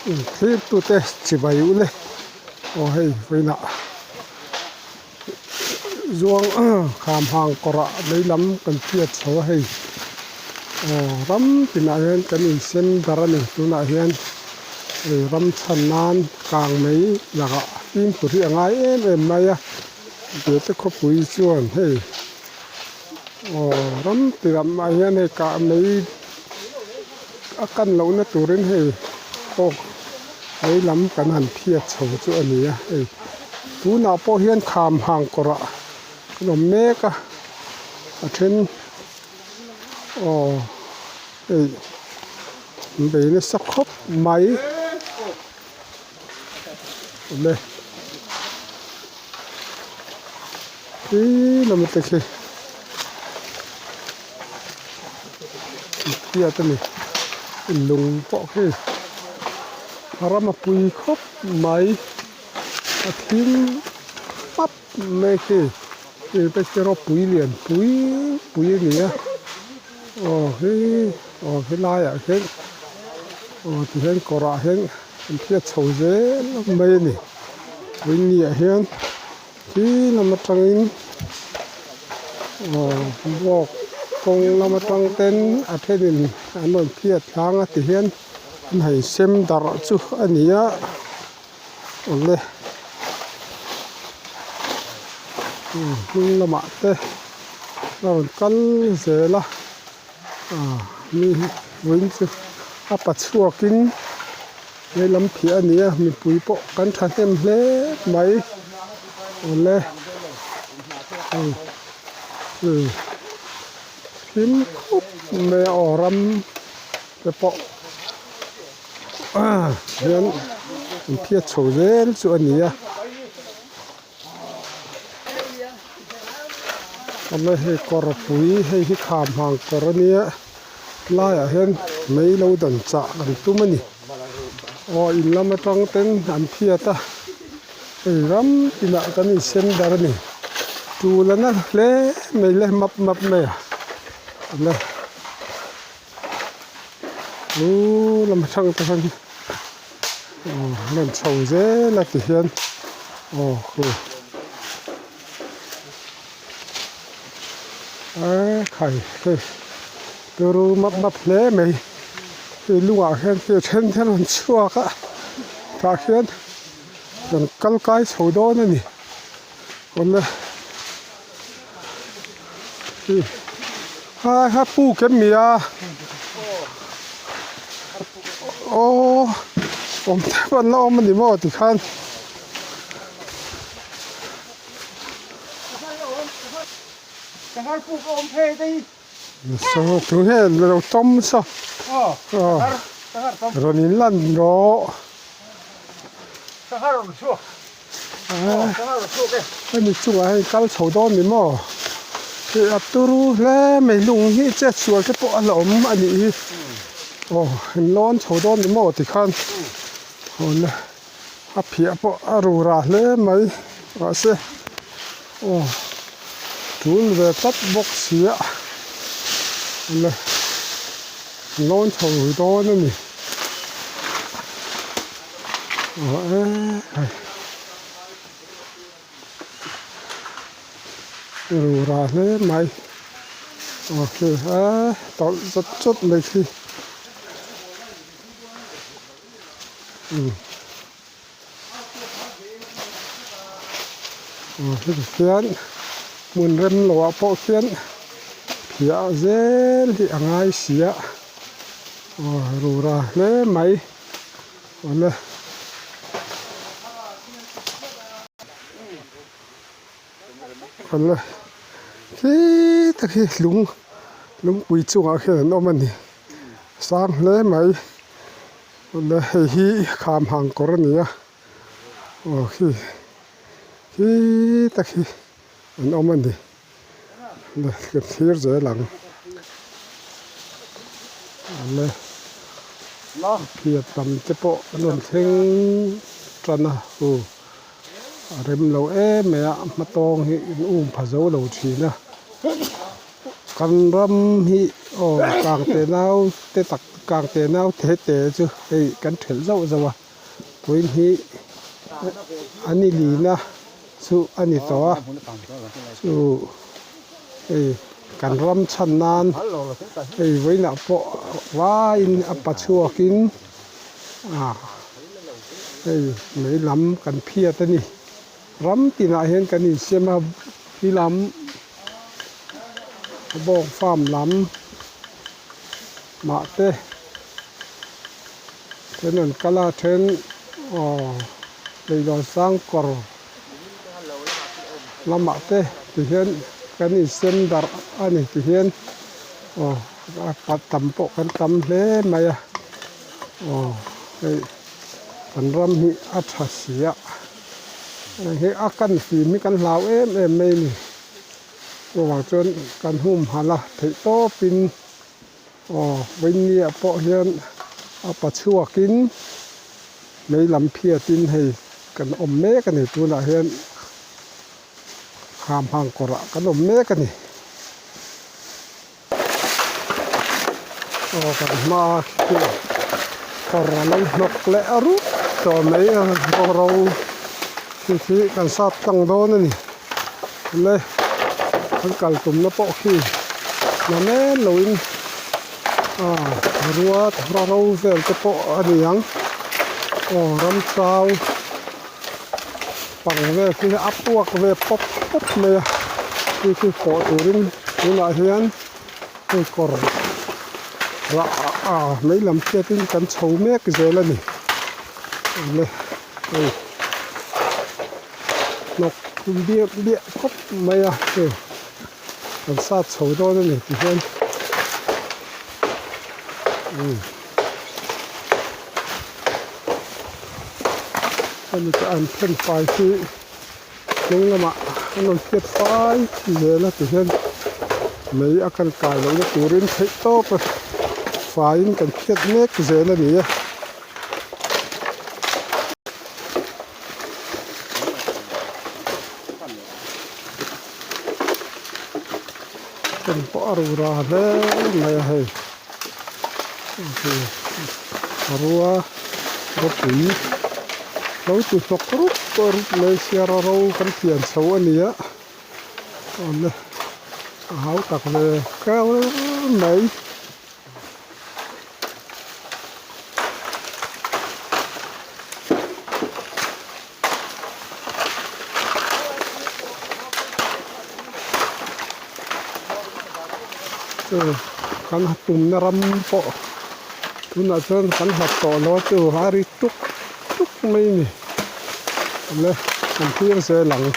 Thlir tute chibai u le aw hei vawiinah zuang kham hang kawrah lei lam kan hriat chho a hei aw ram tinah hian kan insen darh a ni tunah hian hei ram chhan nan kang mai lakah fimkhur hi a ngai em em mai a Bete khawpui chuan hei aw ram tinah mah hian hei kah mai a kan lohna turin hei kawk lei lam kan han phiat chho chu a ni a hei tunah pawh hian kham hang kawrah an awm mek a a then aw hei an bei nasa khawp mai awm e khi lam te khi phiat a ni lung pawh khi a ram a pui khawp mai a thim pap mai khi hei te khi rawpui lian pui pui a ni a aw hi aw helaiah hian aw tihian kawrah hian an phiat chho zel mai a ni vawiinniah hian khi lam atangin aw bawk kawng lam atang ten a thenin an rawn phiat hlang a tihian an han sem darh chu a ni a awle hnung lamah te a rawn kal zel a ah mi hi vawiin chu a pa chhuakin he lam phiah a ni a mipui pawh kan thahnem hle mai awle hlim khup mai a aw ram te pawh hian an phiat chho zel chu a ni a. Awle hei kawr pui hei hi kham hang kawr a nia laiah hian mei lo dan chah kan tum a ni aw in lam atang ten an phiat a hei ram tinah kan insem dar a ni tul a na hle mai le map map mai a awle lu lam atang te khan aw an rawn chho zel a tihian aw khu eee khai hei turu map map hle mai hei lungah hian khi a then te an rawn chhuak a tah khian rawn kal kai chho dawn a ni awle ha ha puk em ni a aw awm te pawh an la awm a ni maw tikhan. Saw tunge lo tawm saw rawn in lan rawh. Hemi chungah hian kal chho dawn ni maw hei a turu hle mai lung hi chet sual te pawh a la awm a nih hi aw in lawn chho dawn ni maw tikhan awle a phiah pawh a rura hle mai mahse aw tul ve tlat bawk si a awle lawn chho dawn a ni. Rura hle mai aw khi a tawlh zawt zawt mai khi aw heti khian hmun rem lo ah pawh khian phiah zel hi a ngai si a aw rura hle mai. Awle. Awle. Khi tak hi lung lungpui chungah khian an awm a ni. Sang hle mai. Awle hei hi kham hang kawr a ni a. Aw khi khi tak hi an awm a ni. Awle ka thlir zel ang. Awle phiat lam te pawh an rawn thleng tan a hu a rem lo em mai a hmatawng hi an um pha zo lo thin a kan ram hi aw kangte nau te tak. Kang te nau te te chu hei kan thelh zauh zauh a vawiin hi a ni lina chu a ni tawh a chu hei kan ram chhan nan hei vawiinah pawh vaiin a pa chhuakin ah hei mei lam kan phiat a ni ram tinah hian kan insiam a khi lam bawng farm lam. Mahte then an kal a then aw leihlawn sang kawr lamah te tihian kan insem darh a ni tihian aw a tam pawh kan tam hle mai a aw hei kan ram hi a tha si a hei a kan fim hi kan hlau em em mai a ni. Chuvang chuan kan humhalh a theih tawpin aw vawinia pawh hian a pa chhuakin mei lam phiatin hei kan awm mek a ni tunah hian kham hang kawrah kan awm mek a ni. Aw kan hma khi kawr a lo hnawk leh a rup tawh mai a ro khi khi kan sap tlang dawn a ni le kan kal tumna pawh khi na men loin ah rua ra ro vel te pawh a ni ang aw ram chau pang vel khi a puak ve pawp pawp mai a khi khi kawh turin tunah hian hei kawr rah ah mei lam hriatin kan chho mek zel a ni awle hei hnawk biah biah khawp mai a hei kan sat chho dawn a ni tihian umm hemi te an then fai hi hnung lamah an rawn phiat fai zel a tihian mei a kan kai lohna turin theih tawp a faiin kan phiat mek zel a ni a. Pen pawh a ru ra hle mai a hei rua ropui lo ti hnawk rup rup mai sia ra ro kan thian chho a ni a awle a hau tak ve kher mai. Chu kan tumna ram pawh tunah chuan kan hlat tawh lo a chu a ri tuk tuk mai a ni le kan thlir zel ang.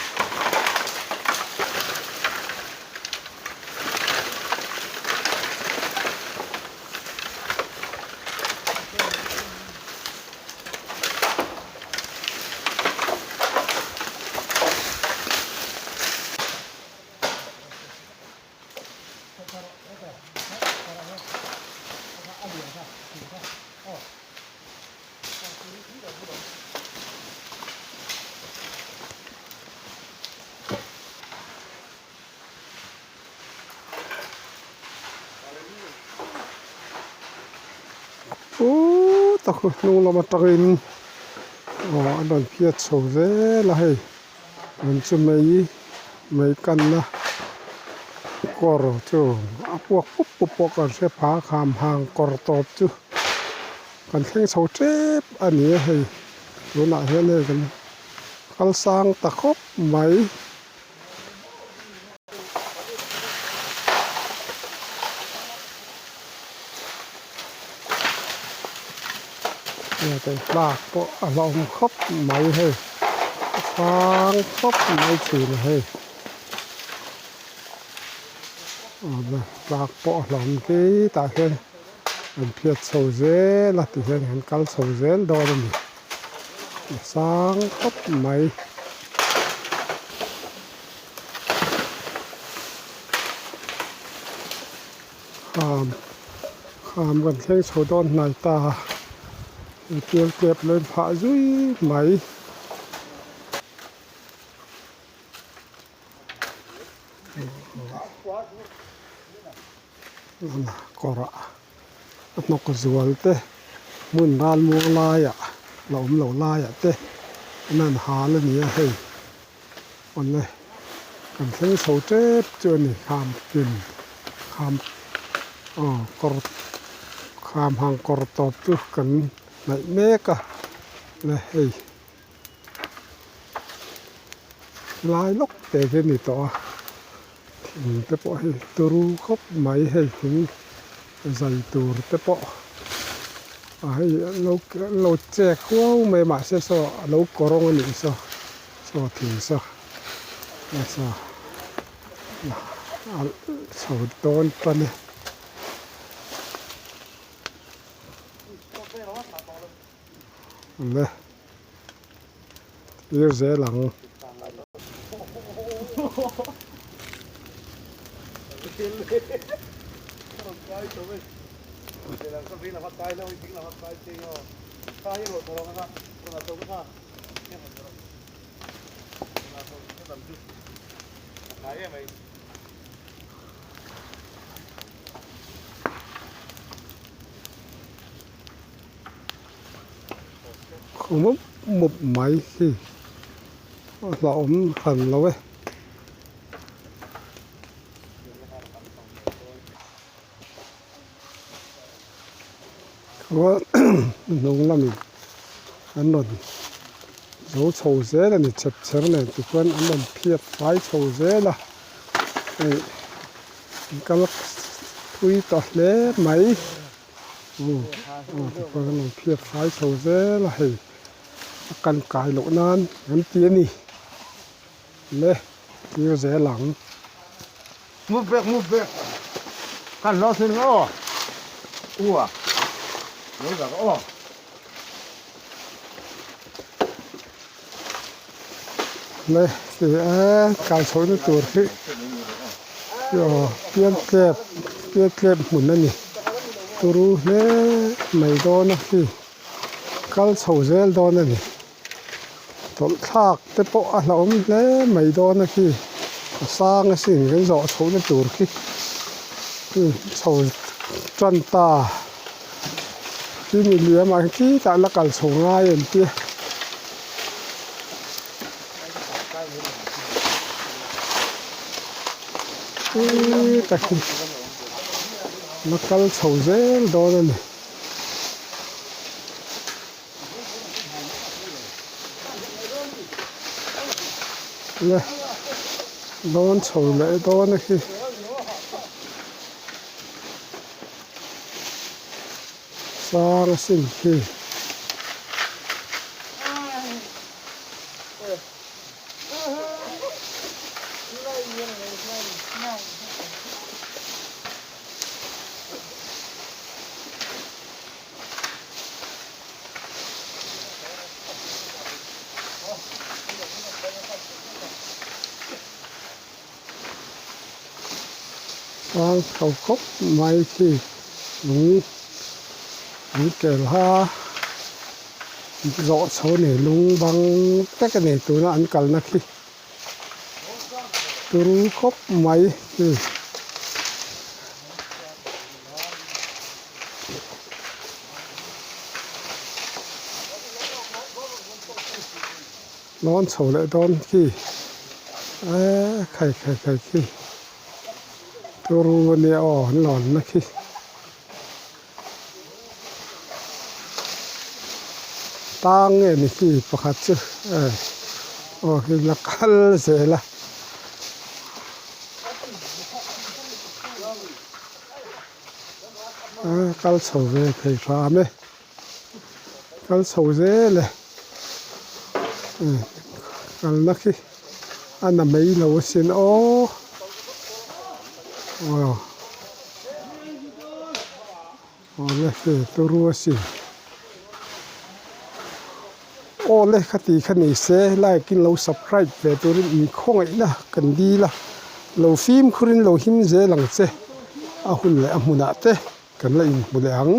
Pût a khu hnung lam atangin aw a rawn phiat chho zel a hei an chu mei mei kanna kawr chu a puak pup pup pawh kan hre pha kham hang kawr tawp chu kan thleng chho tep a ni a hei tunah hian hei kan kal sang ta khawp mai. Tlak pawh a hlauhawm khawp mai hei a sang khawp mai thin a hei tlak pawh a hlauhawm khi tah hian an phiat chho zel a tihian an kal chho zel dawn a ni a sang khawp mai. Kham kham kan thleng chho dawn hnai ta a infiam tep lo in phah zui mai. Kawrah. A hnawk zual te hmun ral muang laiah la awm lo laiah te an han hal a ni a hei awle kan thleng chho tep chu a ni kham pin kham aw kawr kham hang kawr tawp chu kan hnaih mek a le hei. Lai lawk te hi a ni tawh a thing te pawh hei turu khawp mai hei thing zai tur te pawh a hei an lo an lo chek huau mai a mahse saw a lo kawrawng a nih saw saw thing saw nasa a chho dawn tan e. Le tir zel ang. Khaw mup mup mai hi a hlauhawm hran lo e. Chuan hnung lamin an rawn zo chho zel a ni chep chher nen tichuan an rawn phiat fai chho zel a hei an kal thui ta hle mai. Aw tichuan an rawn phiat fai chho zel a hei a kan kai loh nan an ti a ni le tir zel ang. Move back move back kan lo thin aw u a lo dak aw. Le ti e kai chho na tur hi aw pial tlep pial tlep hmun a ni turu hle mai dawn a khi kal chho zel dawn a ni tawlh thlak te pawh a hlauhawm hle mai dawn a khi a sang asin kan zawh chhoh na tur khi chho tan ta. Khi mi liam ah khi tah la kal chho ngai an ti a. Khi tak hi la kal chho zel dawn a ni. Le dawn chho leh dawn a khi. Sang a sin khi. Sang chho khawp mai khi lung an kelha zawh chho a ni lung bang vek a ni tuna an kalna khi turu khawp mai khi. Lawn chho leh dawn khi eee khai khai khai khi turu ania aw an lawn na khi tang nge ni khi pakhat chu e aw khi la kal zel a. Kal chho ve thei hram e. Kal chho zel e. Kalna khi a na mai lo asin aw. Aw Awle hei turu asin. Awle kha ti kha ni se like in lo subscribe ve turin in khawngaihna kan dil a lo fimkhur in lo him zel ang che a hun leh a hmunah te kan la inhmu leh ang.